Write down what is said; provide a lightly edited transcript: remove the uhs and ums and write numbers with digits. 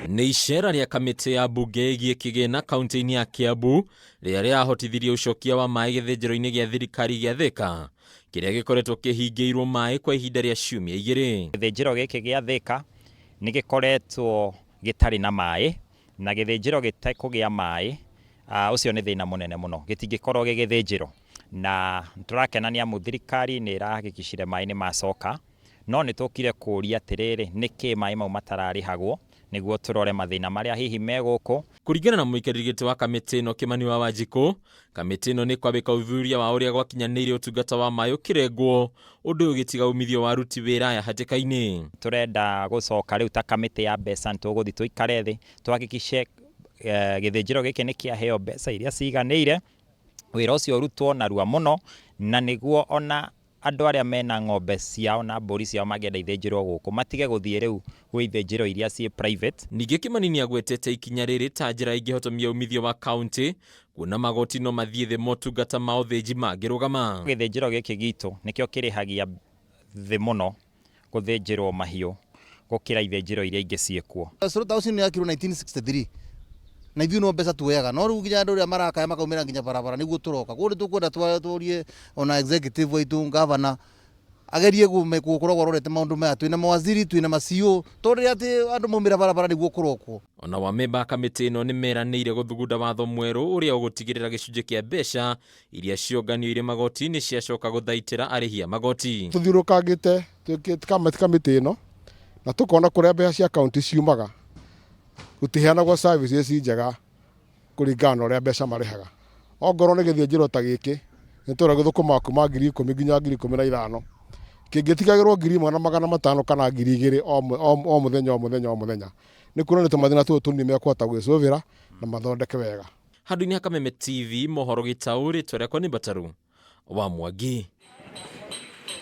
Nĩ icera rĩa kamĩtĩ ya mbunge ĩgiĩ kĩgĩna kaunti-inĩ ya Kiambu rĩrĩa rĩrahotithirie ũcokia wa maĩ gĩthĩnjĩro-inĩ gĩa thirikari gĩa Thika kĩrĩa gĩkoretwo kĩhingĩirwo maĩ kwa ihinda rĩa ciumia igĩrĩ. Gĩthĩnjĩro gĩkĩ gĩa Thika nĩ gĩkoretwo gĩtarĩ na maĩ, na gĩthĩnjĩro gĩtekũgĩa maĩ, ũcio nĩ thĩna mũnene mũno, gĩtingĩkorwo gĩ gĩthĩnjĩro. Na nĩtũrakena nĩ amu thirikari nĩ ĩrahakikicire maĩ nĩ macoka, no nĩ tũkire kũria atĩrĩrĩ, nĩkĩ maĩ mau matararĩhagwo, nĩguo tũrore mathĩna marĩa hihi me gũkũ. Kũringana na mũikarĩri gĩtĩ wa kamĩtĩ ĩno Kĩmani wa Wanjikũ, kamĩtĩ ĩno nĩ ĩkwambĩka ũthuthuria wa ũrĩa gwakinyanĩire ũtungata wa maĩ ũkĩrengwo, ũndũ ũyũ ũgĩtiga umithio wa aruti wĩra aya hatĩka-inĩ. Tũrenda gũcoka rĩu ta kamĩtĩ ya mbeca nĩ tũgũthiĩ tũikare thĩ tũhakikice gĩthĩnjĩro gĩkĩ nĩ kĩaheo mbeca iria ciganĩire, wĩra ũcio ũrutwo narua mũno, na nĩguo ona andũ arĩa mena ng'ombe ciao na mbũri ciao mangĩenda ithĩnjĩrwo gũkũ matige gũthiĩ rĩu gwĩ ithĩnjĩro iria ciĩ private. Ningĩ Kĩmani nĩagwetete ikinya rĩrĩ ta njĩra ĩngĩhotomia umithio wa kauntĩ kuona magoti no mathiĩ thĩ motungata ma ũthĩnji mangĩrũgama. Gĩthĩnjĩro gĩkĩ gitũ nĩkĩo kĩrĩhagia thĩ mũno gũthĩnjĩrwo mahiũ gũkĩra ithĩnjĩro iria ingĩ ciĩkuo. Slaughterhouse ĩno yakirwo 1963 na ithuĩ no mbeca tuoyaga no rĩu nginya andũ ũrĩa marakaya makaumĩra nginya barabara nĩguo tũroka koguo nĩ tũkwenda tũrie ona executive waitũ governor agerie gũkoragwo arorete maũndũ maya twĩna mawaziri twĩna ma CEO tondũ rĩrĩa atĩ andũ maumĩra barabara nĩguo kũrokwo. Ona wamemba a kamĩtĩ ĩno nĩ meranĩire gũthugunda watho mwerũ ũrĩa ũgũtigĩrĩra gĩcunjĩ kĩa mbeca iria cionganio irĩ magoti-inĩ ciacoka gũthaitĩra arĩhi a magoti. Tũthiũrũkangĩte kamĩtĩ ĩno na tũkona kũrĩa mbeca cia kaunti ciumaga gũtiheanagwo services njega kũringana na ũrĩa mbeca marĩhaga. Ongorwo nĩ gĩthĩnjĩro ta gĩkĩ nĩ tũrĩa gĩthũkũmaga kuma 10,000 nginya 15,000 kĩngĩtigagĩrwo 1,500 kana 2,000 o mũthenya o mũthenya o mũthenya nĩ kuonania tũmathĩna tũtũ tũnini mekũhota gwĩcũvĩra na mathondeke wega. Handũ-inĩ ha Kameme TV mohoro gĩtaũ rĩtwa rĩakwa nĩ Mbataru wa Mwangi.